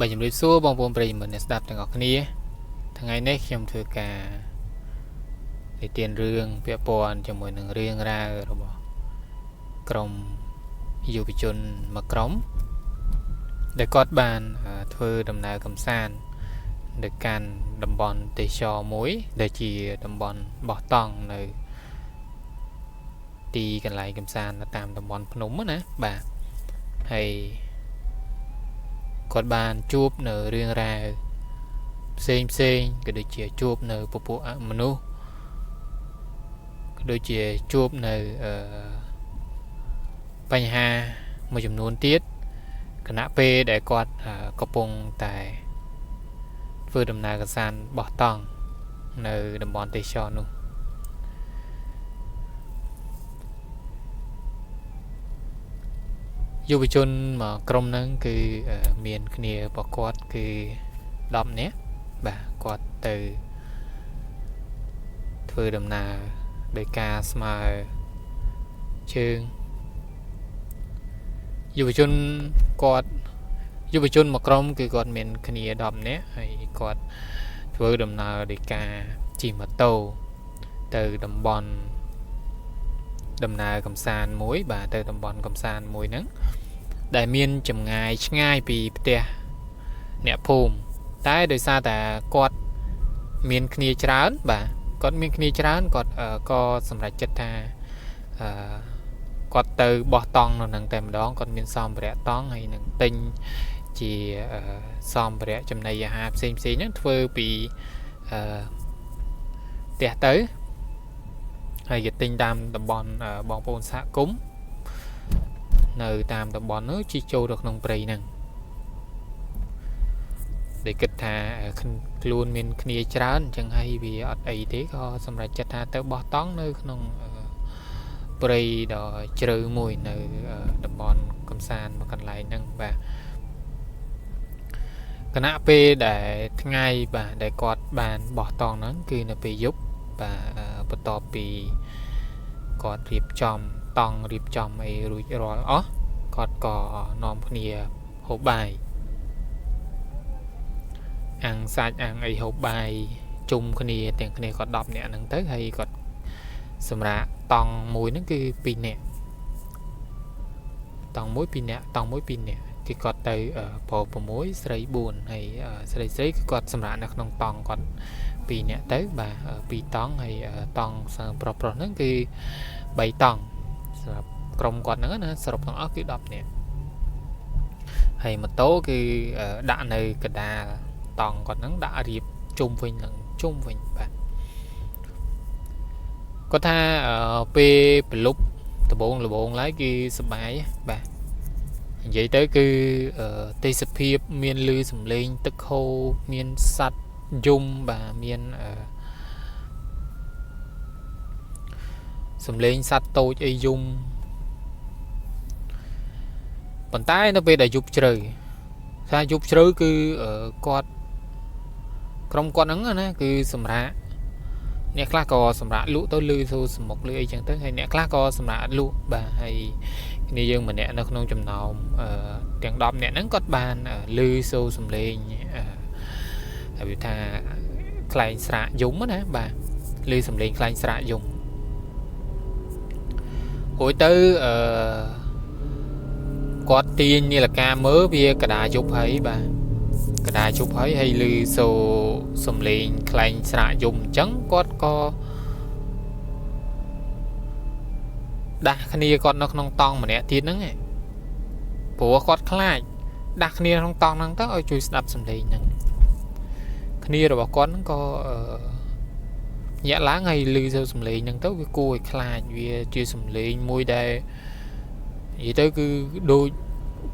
បាទជំរាបសួរបងប្អូនប្រិយមិត្តអ្នកស្ដាប់ទាំងអស់គ្នាថ្ងៃនេះខ្ញុំធ្វើការនិទានរឿងពាក់ព័ន្ធជាមួយនឹងរឿងរ៉ាវរបស់ក្រុមយុវជនមួយក្រុមដែលគាត់បានធ្វើដំណើរកម្សាន្តទៅកាន់តំបន់ទេសចរមួយដែលជាតំបន់បោះតង់នៅទីកន្លែងកម្សាន្តនៅតាមតំបន់ភ្នំណាបាទហើយគាត់បានជួបនៅរឿងរ៉ាវផ្សេងផ្សេងក៏ដូចជាជួបនៅពពួកអមនុស្សក៏ដូចជាជួបនៅបញ្ហាមួយចំនួនទៀតខណៈពេលដែលគាត់កំពុងតែធ្វើដំណើរកម្សាន្តបោះតង់នៅតំបន់ទេសចរនោះយុវជនមកក្រុមហ្នឹងគឺមានគ្នារបស់គាត់គឺ10នាក់បាទគាត់ទៅធ្វើដំណើរដោយការស្មើជើងយុវជនគាត់យុវជនមួយក្រុមគឺគាត់មានគ្នា10នាក់ហើយគាត់ធ្វើដំណើរដោយការជិះម៉ូតូទៅតំបន់ដំណើរកម្សាន្តមួយបាទទៅតំបន់កម្សាន្តមួយហ្នឹងដែលមានចម្ងាយឆ្ងាយពីផ្ទះអ្នកភូមិតែដោយសារតែគាត់មានគ្នាច្រើនបាទគាត់មានគ្នាច្រើនគាត់ក៏សម្រេចចិត្តថាអឺគាត់ទៅបោះតង់នៅនឹងតែម្ដងគាត់មានសម្ភារៈតង់ហើយនឹងទិញជាសម្ភារៈចំណីអាហារផ្សេងផ្សេងហ្នឹងធ្វើពីអឺផ្ទះទៅហើយគេទិញតាមតំបន់បងប្អូនសហគមន៍នៅតាមតំបន់នោះជិះចូលទៅក្នុងព្រៃហ្នឹងដែលគិតថាខ្លួនមានគ្នាច្រើនអញ្ចឹងហើយវាអត់អីទេក៏សម្រេចចិត្តថាទៅបោះតង់នៅក្នុងព្រៃដ៏ជ្រៅមួយនៅតំបន់កំសាន្តមួយកន្លែងហ្នឹងបាទខណៈពេលដែលថ្ងៃបាទដែលគាត់បានបោះតង់ហ្នឹងគឺនៅពេលយប់បាទបន្ទាប់ពីគាត់រៀបចំតង់រៀបចំអីរួចរាល់អស់គាត់ក៏នាំគ្នាហូបបាយអាំងសាច់អាំងអីហូបបាយជុំគ្នាទាំងគ្នាគាត់10នាក់ហ្នឹងទៅហើយគាត់សម្រាប់តង់មួយហ្នឹងគឺ2នាក់តង់មួយ2នាក់តង់មួយ2នាក់គឺគាត់ទៅប្រុស6ស្រី4ហើយស្រីស្រីគឺគាត់សម្រាប់នៅក្នុងតង់គាត់2នាក់ទៅបាទ2តង់ហើយតង់ប្រុសប្រុសហ្នឹងគឺ3តង់សម្រាប់ក្រុមគាត់ហ្នឹងណាសរុបទាំងអស់គឺ10នាក់ហើយម៉ូតូគឺដាក់នៅកណ្ដាលតង់គាត់ហ្នឹងដាក់រៀបជុំវិញនឹងជុំវិញបាទគាត់ថាពេលប្រលប់ដំបងលបងឡើយគឺសប្បាយបាទនិយាយទៅគឺទេសភាពមានលឺសំឡេងទឹកហូរមានសត្វយំបាទមានសំឡេងសត្វតូចអីយំប៉ុន្តែនៅពេលដែលយប់ជ្រៅថាយប់ជ្រៅគឺគាត់ក្រុមគាត់ហ្នឹងណាគឺសម្រាប់អ្នកខ្លះក៏សម្រាប់លក់ទៅលឺសូសមុកលឺអីចឹងទៅហើយអ្នកខ្លះក៏សម្រាប់លក់បាទហើយគ្នាយើងម្នាក់នៅក្នុងចំណោមទាំង10នាក់ហ្នឹងគាត់បានលឺសូសំឡេងហៅថាខ្លែងស្រាកយំណាបាទលឺសំឡេងខ្លែងស្រាកយំរួចទៅអឺគាត់ទាញនាឡិកាមើលវាកដាយប់ហើយបាទកដាយប់ហើយហើយលឺសូសំឡេងខ្លែងស្រាកយំអញ្ចឹងគាត់ក៏ដាស់គ្នាគាត់នៅក្នុងតង់ម្នាក់ទៀតហ្នឹងឯងព្រោះគាត់ខ្លាចដាស់គ្នាក្នុងតង់ហ្នឹងទៅឲ្យជួយស្ដាប់សំឡេងហ្នឹងគ្នារបស់គាត់ហ្នឹងក៏ញាក់ឡើងហើយលឺសូសំឡេងហ្នឹងទៅវាគួរឲ្យខ្លាចវាជាសំឡេងមួយដែលនិយាយទៅគឺដូច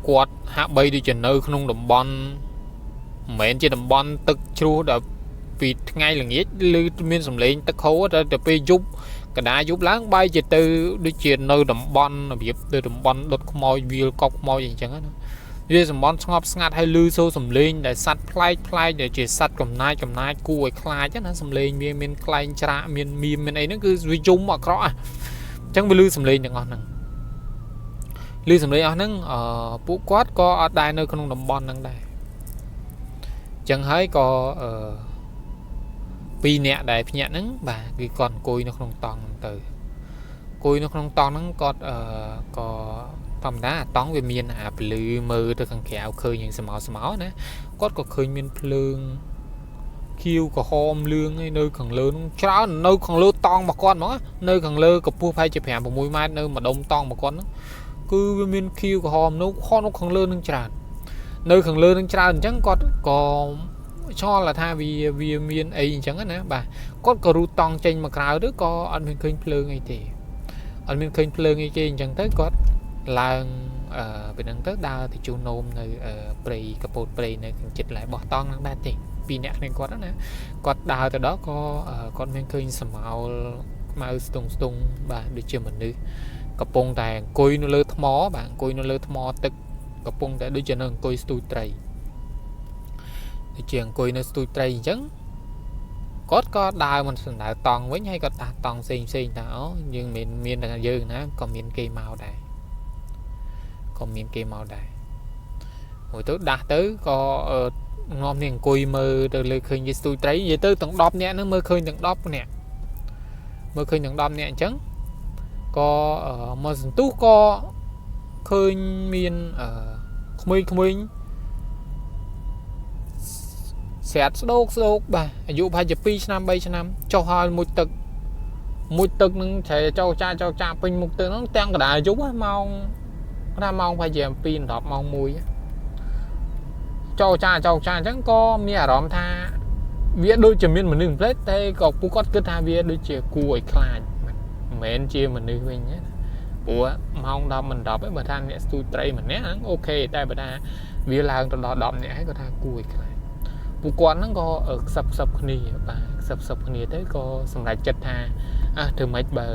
គាត់ហាក់បីដូចជានៅក្នុងតំបន់មិនមែនជាតំបន់ទឹកជ្រោះដែលពីថ្ងៃល្ងាចឮមានសំឡេងទឹកហូរតែទៅពេលយប់កដាយប់ឡើងបែរជាទៅដូចជានៅតំបន់របៀបទៅតំបន់ដុតខ្មោចវាលកប់ខ្មោចអីចឹងណាវាតំបន់ស្ងប់ស្ងាត់ហើយឮសូរសំឡេងដែលសัตว์ប្លែកប្លែកដែលជាសัตว์កំណាចកំណាចគួរឲ្យខ្លាចណាសំឡេងវាមានខ្លែងច្រាកមានមៀមមានអីហ្នឹងគឺវាយំអាក្រក់អញ្ចឹងវាឮសំឡេងទាំងអស់ហ្នឹងឮសំឡេងអស់ហ្នឹងអឺពួកគាត់ក៏អត់ដែរនៅក្នុងតំបន់ហ្នឹងដែរ ចឹងហើយក៏អឺពីរនាក់ដែលភ្ញាក់ហ្នឹងបាទគឺគាត់អង្គុយនៅក្នុងតង់ហ្នឹងទៅអង្គុយនៅក្នុងតង់ហ្នឹងគាត់អឺក៏ធម្មតាអាតង់វាមានអាពលឺមើលទៅខាងក្រៅឃើញយ៉ាងស្មោស្មោណាគាត់ក៏ឃើញមានភ្លើងខៀវក្រហមលឿងឯនៅខាងលើនោះច្រើននៅខាងលើតង់របស់គាត់ហ្មងនៅខាងលើកម្ពស់ប្រហែលជា5 6ម៉ែត្រនៅម្ដុំតង់របស់គាត់ហ្នឹងគឺវាមានខៀវក្រហមនៅខនៅខាងលើនឹងច្រើននៅខាងលើនឹងច្រើនអញ្ចឹងគាត់ក៏ឆ្ងល់ថាវាវាមានអីអញ្ចឹងណាបាទគាត់ក៏រូតង់ចេញមកក្រៅទៅក៏អត់មានឃើញភ្លើងអីទេអត់មានឃើញភ្លើងអីទេអញ្ចឹងទៅគាត់ឡើងអឺពីហ្នឹងទៅដើរទៅជូននោមនៅព្រៃកពតព្រៃនៅខាងចិត្តឡែបោះតង់ហ្នឹងដែរទេពីរអ្នកគ្នាគាត់ណាគាត់ដើរទៅដល់ក៏គាត់មានឃើញស្រមោលខ្មៅស្ទង់ស្ទង់បាទដូចជាមនុស្សកំពុងតែអង្គុយនៅលើថ្មបាទអង្គុយនៅលើថ្មទឹកកំពុងតែដូចជានៅអង្គុយស្ទូចត្រីដូចជាអង្គុយនៅស្ទូចត្រីអញ្ចឹងគាត់ក៏ដើរមិនសំដៅតង់វិញហើយគាត់ដាស់តង់ផ្សេងផ្សេងថាអូយើងមិនមានតែយើងណាក៏មានគេមកដែរក៏មានគេមកដែរមួយទៅដាស់ទៅក៏ងំនេះអង្គុយមើលទៅលើឃើញគេស្ទូចត្រីនិយាយទៅទាំង10នាក់ហ្នឹងមើលឃើញទាំង10នាក់មើលឃើញទាំង10នាក់អញ្ចឹងក៏មកសន្ទុះក៏ឃើញមានក្មេងៗស្រាតស្ដោកស្ដោកបាទអាយុប្រហែលជា2ឆ្នាំ3ឆ្នាំចុះហើយមួយទឹកមួយទឹកនឹងច្រែចោចាចោចាពេញមុខទឹកហ្នឹងទាំងកណ្ដាលយប់ម៉ោងថាម៉ោងប្រហែលជា2 10ម៉ោង1ចោចាចោចាអញ្ចឹងក៏មានអារម្មណ៍ថាវាដូចជាមានមនុស្សផ្លេចតែក៏ពួកគាត់គិតថាវាដូចជាគួរឲ្យខ្លាចមិនមែនជាមនុស្សវិញណាព្រោះម៉ោង10មិន10ឯងបើថាអ្នកស្ទូចត្រីម្នាក់ហ្នឹង OK តែបើថាវាឡើងទៅដល់10នាក់ហើយគាត់ថាគួរឲ្យខ្លាចពួកគាត់ហ្នឹងក៏ខ្សឹបខ្សឹបគ្នាបាទខ្សឹបខ្សឹបគ្នាទៅក៏សម្រេចចិត្តថាអះធ្វើម៉េចបើ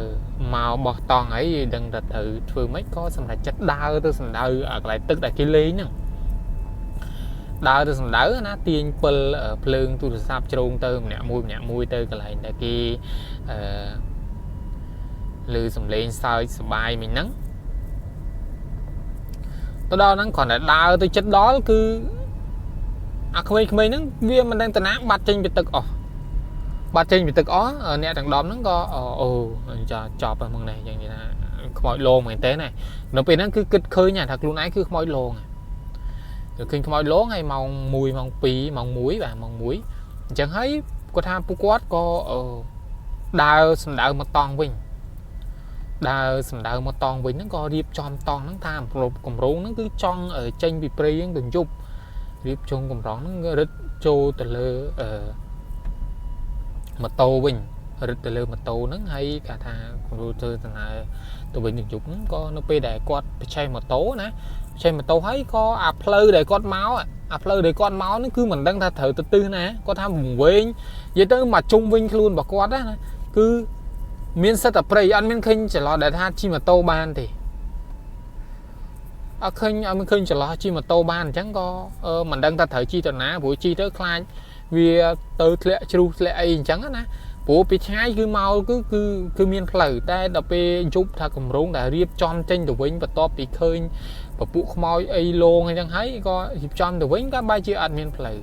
មកបោះតង់អីដឹងតែត្រូវធ្វើម៉េចក៏សម្រេចចិត្តដើរទៅសំដៅអាកន្លែងទឹកដែលគេលេងហ្នឹងដើរទៅសំដៅណាទាញពិលភ្លើងទូរស័ព្ទជ្រងទៅម្នាក់មួយម្នាក់មួយទៅកន្លែងដែលគេអឺឮសំឡេងសើចសបាយមិញហ្នឹងទៅដល់ហ្នឹងគ្រាន់តែដើរទៅចិត្តដល់គឺអាក្មេងៗហ្នឹងវាមិនដឹងតាណាបាត់ចេញពីទឹកអស់បាត់ចេញពីទឹកអស់អ្នកទាំង10ហ្នឹងក៏អូចាចប់ហើយហ្មងនេះយ៉ាងនេះថាខ្មោចលងមែនទេណានៅពេលហ្នឹងគឺគិតឃើញថាខ្លួនឯងគឺខ្មោចលងគឺឃើញខ្មោចលងហើយម៉ោង1ម៉ោង2ម៉ោង1បាទម៉ោង1អញ្ចឹងហើយគាត់ថាពួកគាត់ក៏ដើរសំដៅមកតង់វិញដើរសំដៅមកតង់វិញហ្នឹងក៏រៀបចំតង់ហ្នឹងតាមកម្រងហ្នឹងគឺចង់ចេញពីព្រៃហ្នឹងទៅយប់រៀបចំកម្រងហ្នឹងរឹតចូលទៅលើអឺម៉ូតូវិញរឹតទៅលើម៉ូតូហ្នឹងហើយគេថាគំរូធ្វើដំណើរទៅវិញនឹងយប់ហ្នឹងក៏នៅពេលដែលគាត់បច្ចេកម៉ូតូណាបច្ចេកម៉ូតូហើយក៏អាផ្លូវដែលគាត់មកអាផ្លូវដែលគាត់មកហ្នឹងគឺមិនដឹងថាត្រូវទៅទិសណាគាត់ថាវង្វេងនិយាយទៅមកជុំវិញខ្លួនរបស់គាត់ណាគឺមានសិតតែព្រៃអត់មានឃើញចន្លោះដែលថាជិះម៉ូតូបានទេអត់ឃើញអត់មានឃើញចន្លោះជិះម៉ូតូបានអញ្ចឹងក៏មិនដឹងថាត្រូវជិះទៅណាព្រោះជិះទៅខ្លាចវាទៅធ្លាក់ជ្រុះធ្លាក់អីអញ្ចឹងណាព្រោះពីឆ្ងាយគឺមកគឺគឺគឺមានផ្លូវតែដល់ពេលយប់ថាកម្រងដែលរៀបចំចេញទៅវិញបន្ទាប់ពីឃើញពពួកខ្មោចអីលងអញ្ចឹងហើយក៏រៀបចំទៅវិញក៏បែរជាអត់មានផ្លូវ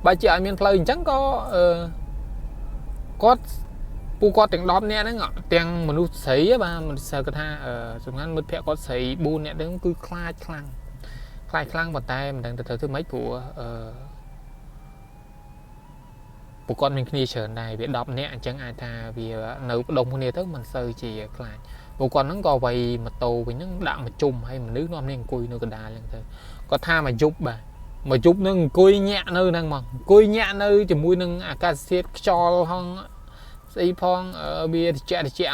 បែរជាអត់មានផ្លូវអញ្ចឹងក៏អឺគាត់ពួកគាត់ទាំង10នាក់ហ្នឹងទាំងមនុស្សស្រីបាទមនុស្សគាត់ថាសំខាន់មិត្តភក្តិគាត់ស្រី4នាក់ហ្នឹងគឺខ្លាចខ្លាំងខ្លាចខ្លាំងប៉ុន្តែមិនដឹងទៅធ្វើម៉េចព្រោះអឺពួកគាត់មានគ្នាច្រើនដែរវា10នាក់អញ្ចឹងអាចថាវានៅផ្ដុំគ្នាទៅមិនសូវជាខ្លាចពួកគាត់ហ្នឹងក៏វាយម៉ូតូវិញហ្នឹងដាក់មកជុំហើយមនុស្សនាំគ្នាអង្គុយនៅកណ្ដាលហ្នឹងទៅគាត់ថាមកយប់បាទមកយប់ហ្នឹងអង្គុយញាក់នៅហ្នឹងមកអង្គុយញាក់នៅជាមួយនឹងអាកាសធាតុខ្យល់ហងស្អីផងវាត្រជាក់ត្រជាក់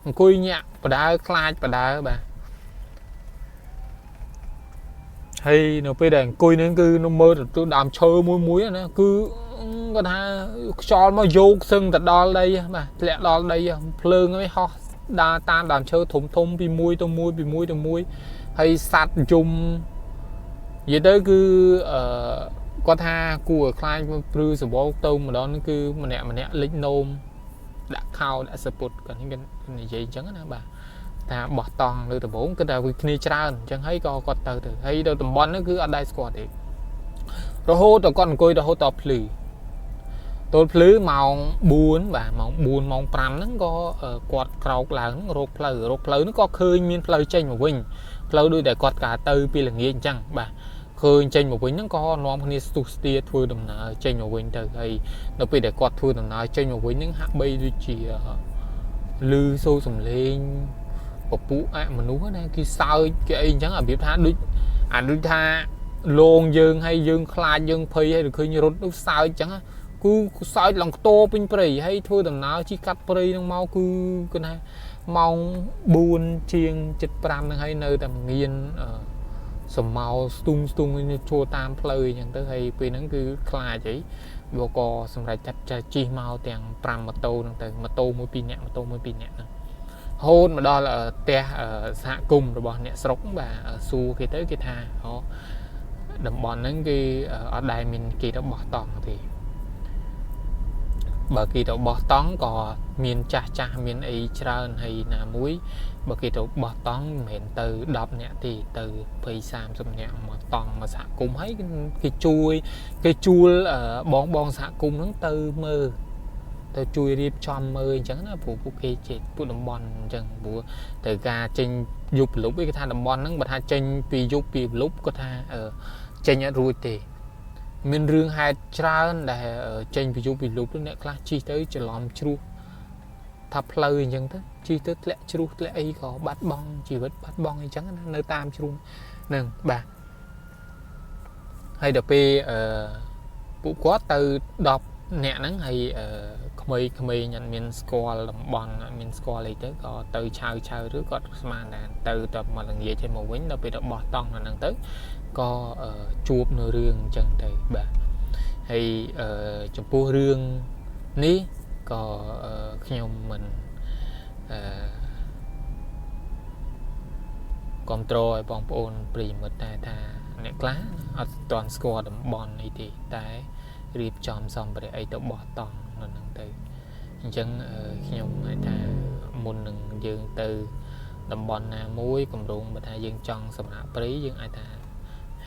អង្គុយញាក់បដើខ្លាចបដើបាទហើយនៅពេលដែលអង្គុយហ្នឹងគឺនៅមើលទៅដើមឈើមួយមួយណាគឺគាត់ថាខ្យល់មកយោកសឹងទៅដល់ដីបាទធ្លាក់ដល់ដីភ្លើងហ្នឹងហោះដើរតាមដើមឈើធំធំពីមួយទៅមួយពីមួយទៅមួយហើយសัตว์យំនិយាយទៅគឺអឺគាត់ថាគួរឲ្យខ្លាចព្រឺសវោកទៅម្ដងហ្នឹងគឺម្នាក់ម្នាក់លិចនោមដាក់ខោដាក់សពុតគាត់នេះនិយាយអញ្ចឹងណាបាទថាបោះតង់លើដំបងគឺថាវាគ្នាច្រើនអញ្ចឹងហើយក៏គាត់ទៅទៅហើយទៅតំបន់ហ្នឹងគឺអត់ដែរស្គាល់ទេ រហូតដល់គាត់អង្គុយរហូតដល់ភ្លឺទល់ភ្លឺម៉ោង4បាទម៉ោង4ម៉ោង5ហ្នឹងក៏គាត់ក្រោកឡើងហ្នឹងរកផ្លូវរកផ្លូវហ្នឹងក៏ឃើញមានផ្លូវចេញមកវិញផ្លូវដូចតែគាត់កាទៅពីល្ងាចអញ្ចឹងបាទឃើញចេញមកវិញហ្នឹងក៏នាំគ្នាស្ទុះស្ទាធ្វើដំណើរចេញមកវិញទៅហើយនៅពេលដែលគាត់ធ្វើដំណើរចេញមកវិញហ្នឹងហាក់បីដូចជាឮសូរសំឡេងពពួកអមនុស្សណាគេសើចគេអីអញ្ចឹងរបៀបថាដូចអាដូចថាលងយើងហើយយើងខ្លាចយើងភ័យហើយឃើញរត់នោះសើចអញ្ចឹងគឺសើចឡើងខ្ទោពេញព្រៃហើយធ្វើដំណើរជិះកាត់ព្រៃហ្នឹងមកគឺគឺថាម៉ោង4ជាង7:05ហ្នឹងហើយនៅតែមានសមោស្ទុងស្ទុងនេះចូលតាមផ្លូវអញ្ចឹងទៅហើយពេលហ្នឹងគឺខ្លាចអីវាក៏សម្រេចចាត់ជិះមកទាំង5ម៉ូតូហ្នឹងទៅម៉ូតូមួយពីរនាក់ម៉ូតូមួយពីរនាក់ហ្នឹងហូតមកដល់ផ្ទះសហគមន៍របស់អ្នកស្រុកបាទសួរគេទៅគេថាអូតំបន់ហ្នឹងគឺអត់ដែលមានគេទៅបោះតង់ទេបើគេទៅបោះតង់ក៏មានចាស់ចាស់មានអីច្រើនហើយណាមួយបើគេទៅបោះតង់មិនមែនទៅ10នាក់ទេទៅ20 30នាក់មកតង់មកសហគមន៍ហើយគេជួយគេជួលបងបងសហគមន៍ហ្នឹងទៅមើលទៅជួយរៀបចំមើលអញ្ចឹងណាព្រោះពួកគេជាពួកតំបន់អញ្ចឹងព្រោះត្រូវការចេញយប់ព្រលប់គេថាតំបន់ហ្នឹងបើថាចេញពីយប់ពីព្រលប់គាត់ថាចេញអត់រួចទេមានរឿងហេតុច្រើនដែលចេញពីយប់ពីលប់អ្នកខ្លះជិះទៅច្រឡំជ្រោះថាផ្លូវអញ្ចឹងទៅជិះទៅធ្លាក់ជ្រោះធ្លាក់អីក៏បាត់បង់ជីវិតបាត់បង់អីចឹងណានៅតាមជ្រោះហ្នឹងបាទហើយដល់ពេលអឺពួកគាត់ទៅ10នាក់ហ្នឹងហើយក្មេងក្មេងអត់មានស្គាល់តំបន់អត់មានស្គាល់អីទៅក៏ទៅឆាវឆាវឬគាត់ស្មានតែទៅតែមកល្ងាចឲ្យមកវិញដល់ពេលទៅបោះតង់នៅហ្នឹងទៅក៏ជួបនៅរឿងអញ្ចឹងទៅបាទហើយចំពោះរឿងនេះក៏ខ្ញុំមិនអឺគ្រប់គ្រងឲ្យបងប្អូនប្រិយមិត្តតែថាអ្នកខ្លះអត់ទាន់ស្គាល់តំបន់អីទេតែរៀបចំសម្ភារៈអីទៅបោះតង់នៅហ្នឹងទៅអញ្ចឹងខ្ញុំអាចថាមុននឹងយើងទៅតំបន់ណាមួយគម្រោងបើថាយើងចង់សម្រាប់ព្រៃយើងអាចថា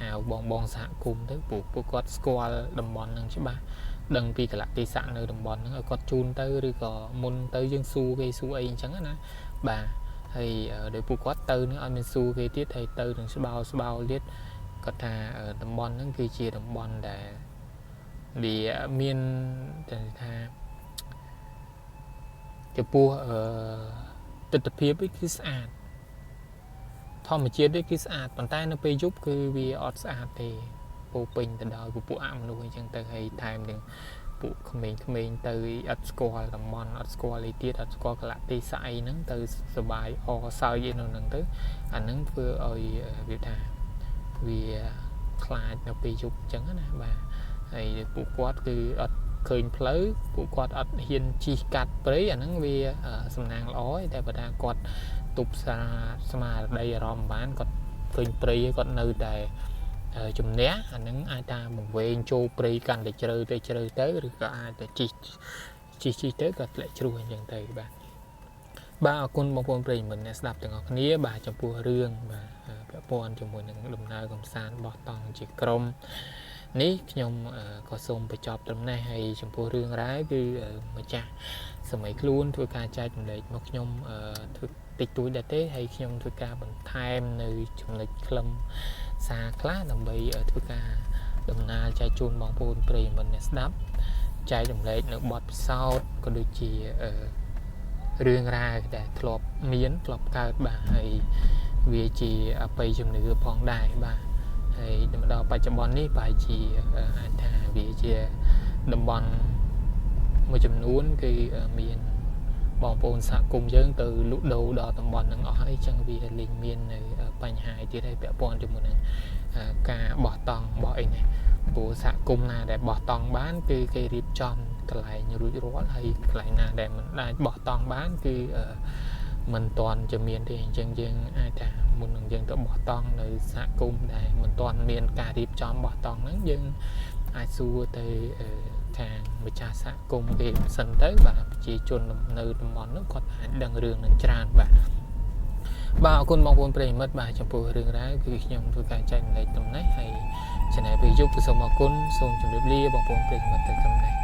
ហៅបងបងសហគមន៍ទៅពួកពួកគាត់ស្គាល់តំបន់ហ្នឹងច្បាស់ដឹងពីកលៈទេសៈនៅតំបន់ហ្នឹងឲ្យគាត់ជូនទៅឬក៏មុនទៅយើងសួរគេសួរអីអញ្ចឹងណាបាទហើយដោយពួកគាត់ទៅនឹងឲ្យមានសួរគេទៀតហើយទៅនឹងស្បោស្បោទៀតគាត់ថាតំបន់ហ្នឹងគឺជាតំបន់ដែលវាមានតែថាចំពោះអឺទស្សនភាពគឺស្អាតធម្មជាតិនេះគឺស្អាតប៉ុន្តែនៅពេលយប់គឺវាអត់ស្អាតទេពោពេញទៅដោយពពួកអមនុស្សអញ្ចឹងទៅហើយថែមទាំងពួកក្មេងៗទៅអត់ស្គាល់តំបន់អត់ស្គាល់អីទៀតអត់ស្គាល់កលៈទេសៈអីហ្នឹងទៅសបាយអសើចអីនៅហ្នឹងទៅអាហ្នឹងធ្វើឲ្យវាថាវាខ្លាចនៅពេលយប់អញ្ចឹងណាបាទហើយពួកគាត់គឺអត់ឃើញផ្លូវពួកគាត់អត់ហ៊ានជិះកាត់ព្រៃអាហ្នឹងវាសំណាងល្អតែបើថាគាត់ទប់សារស្មារតីអារម្មណ៍បានគាត់ឃើញព្រៃគាត់នៅតែជំនះអាហ្នឹងអាចថាបង្វែងចូលព្រៃកាន់តែជ្រៅទៅជ្រៅទៅឬក៏អាចតែជិះជិះជិះទៅក៏ធ្លាក់ជ្រោះអញ្ចឹងទៅបាទបាទអរគុណបងប្អូនប្រិយមិត្តអ្នកស្ដាប់ទាំងអស់គ្នាបាទចំពោះរឿងបាទពាក់ព័ន្ធជាមួយនឹងដំណើរកំសាន្តបោះតង់ជាក្រុមនេះខ្ញុំក៏សូមបញ្ចប់ត្រឹមនេះហើយចំពោះរឿងរ៉ាវគឺម្ចាស់សម័យខ្លួនធ្វើការចែករំលែកមកខ្ញុំធ្វើតិចតួចដែរទេហើយខ្ញុំធ្វើការបន្ថែមនៅចំណុចខ្លឹមសារខ្លះដើម្បីធ្វើការដំណើរចែកជូនបងប្អូនប្រិយមិត្តអ្នកស្ដាប់ចែករំលែកនៅបទពិសោធន៍ក៏ដូចជារឿងរ៉ាវដែលធ្លាប់មានធ្លាប់កើតបាទហើយវាជាអបិយជំនឿផងដែរបាទហើយមកដល់បច្ចុប្បន្ននេះប្រហែលជាអាចថាវាជាតំបន់មួយចំនួនគឺមានបងប្អូនសហគមន៍យើងទៅលក់ដូរដល់តំបន់ហ្នឹងអស់ហើយអញ្ចឹងវាលែងមាននៅបញ្ហាទៀតហើយពាក់ព័ន្ធជាមួយនឹងការបោះតង់បោះអីនេះព្រោះសហគមន៍ណាដែលបោះតង់បានគឺគេរៀបចំកន្លែងរួចរាល់ហើយកន្លែងណាដែលមិនអាចបោះតង់បានគឺមិនទាន់จะមានទេអញ្ចឹងយើងអាចថាមុននឹងយើងទៅបោះតង់នៅសហគមន៍ដែលមិនទាន់មានការរៀបចំបោះតង់ហ្នឹងយើងអាចសួរទៅខាងម្ចាស់សហគមន៍គេសិនទៅបាទប្រជាជននៅតំបន់នោះគាត់អាចដឹងរឿងនឹងច្រើនបាទបាទអរគុណបងប្អូនប្រិយមិត្តបាទចំពោះរឿងរ៉ាវគឺខ្ញុំធ្វើការចែករំលែកតំណេះហើយ Channel ពេលយប់គឺសូមអរគុណសូមជម្រាបលាបងប្អូនប្រិយមិត្តទៅត្រឹមនេះ។